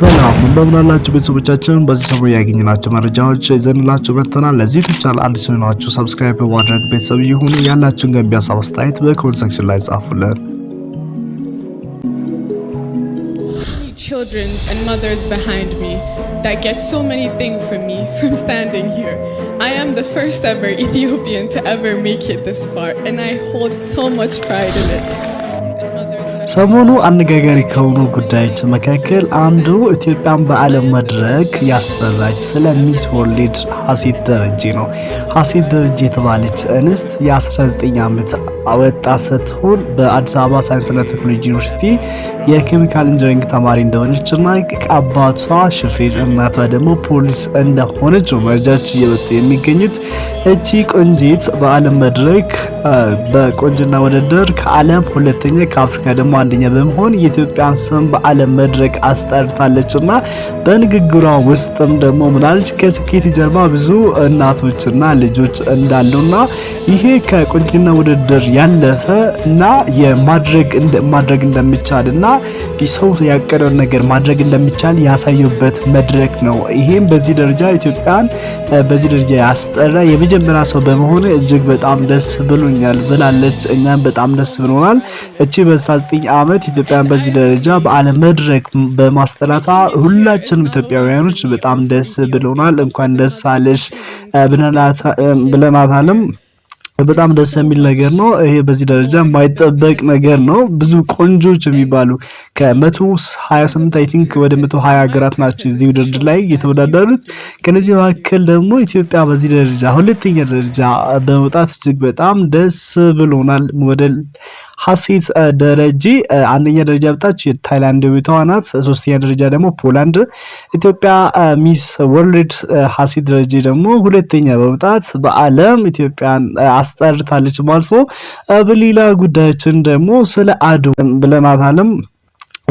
ሰላም፣ እንደምን አላችሁ ቤተሰቦቻችን? በዚህ ሰሞን ያገኘናቸው መረጃዎች ይዘንላችሁ መጥተናል። ለዚህ YouTube channel አዲስ የሆናችሁ subscribe በማድረግ ቤተሰብ ይሁኑ። ያላችሁን ገንቢ ሀሳብ አስተያየት በ comment section ላይ ጻፉልን። Children and mothers behind me that get so many things from me from standing here. I am the first ever Ethiopian to ever make it this far, and I hold so much pride in it. And mothers behind ሰሞኑ አነጋጋሪ ከሆኑ ጉዳዮች መካከል አንዱ ኢትዮጵያን በዓለም መድረክ ያስጠራች ስለ Miss World ሀሴት ደረጀ ነው። ሀሴት ደረጀ የተባለች እንስት የ19 ዓመት ወጣት ስትሆን በአዲስ አበባ ሳይንስና ቴክኖሎጂ ዩኒቨርሲቲ የ chemical engineering ተማሪ እንደሆነች እና አባቷ ሹፌር እናቷ ደግሞ ፖሊስ እንደሆነች ነው መረጃዎች እየወጡ የሚገኙት። እቺ ቆንጂት በዓለም መድረክ በቆንጅና ውድድር ከዓለም ሁለተኛ፣ ከአፍሪካ ደግሞ አንደኛ በመሆን የኢትዮጵያን ስም በዓለም መድረክ አስጠርታለች እና በንግግሯ ውስጥም ደግሞ ምናለች? ከስኬት ጀርባ ብዙ እናቶችና ልጆች እንዳሉና ይሄ ከቁንጅና ውድድር ያለፈ እና የማድረግ ማድረግ እንደሚቻል እና ሰው ያቀደውን ነገር ማድረግ እንደሚቻል ያሳዩበት መድረክ ነው። ይሄም በዚህ ደረጃ ኢትዮጵያን በዚህ ደረጃ ያስጠራ የመጀመሪያ ሰው በመሆን እጅግ በጣም ደስ ብሎኛል ብላለች። እኛም በጣም ደስ ብሎናል። እቺ በ19 ዓመት ኢትዮጵያን በዚህ ደረጃ በዓለም መድረክ በማስጠራቷ ሁላችንም ኢትዮጵያውያኖች በጣም ደስ ብሎናል። እንኳን ደስ አለሽ ብለናታልም። በጣም ደስ የሚል ነገር ነው። ይሄ በዚህ ደረጃ የማይጠበቅ ነገር ነው። ብዙ ቆንጆች የሚባሉ ከ128፣ I think ወደ 120 ሀገራት ናቸው እዚህ ውድድር ላይ የተወዳደሩት። ከነዚህ መካከል ደግሞ ኢትዮጵያ በዚህ ደረጃ ሁለተኛ ደረጃ በመውጣት እጅግ በጣም ደስ ብሎናል። ሞዴል ሀሴት ደረጀ አንደኛ ደረጃ ወጣች፣ ታይላንዳዊቷ ናት። ሶስተኛ ደረጃ ደግሞ ፖላንድ። ኢትዮጵያ Miss World ሀሴት ደረጀ ደግሞ ሁለተኛ በመውጣት በዓለም ኢትዮጵያን አስጠርታለች ማለት ነው። በሌላ ጉዳያችን ደግሞ ስለ አድዋ ብለናታልም።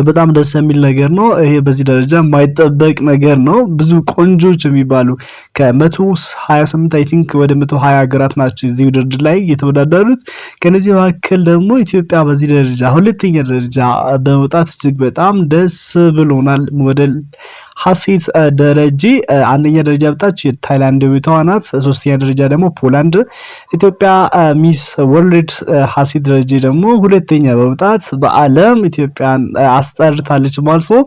በጣም ደስ የሚል ነገር ነው። ይሄ በዚህ ደረጃ የማይጠበቅ ነገር ነው። ብዙ ቆንጆች የሚባሉ ከ128፣ I think ወደ 120 ሀገራት ናቸው እዚህ ውድድር ላይ የተወዳደሩት። ከነዚህ መካከል ደግሞ ኢትዮጵያ በዚህ ደረጃ ሁለተኛ ደረጃ በመውጣት እጅግ በጣም ደስ ብሎናል። ሞዴል ሀሴት ደረጀ አንደኛ ደረጃ ወጣች፣ ታይላንዳዊቷ ናት። ሶስተኛ ደረጃ ደግሞ ፖላንድ። ኢትዮጵያ Miss World ሀሴት ደረጀ ደግሞ ሁለተኛ በመውጣት በዓለም ኢትዮጵያን አስጠርታለች ማለት ነው።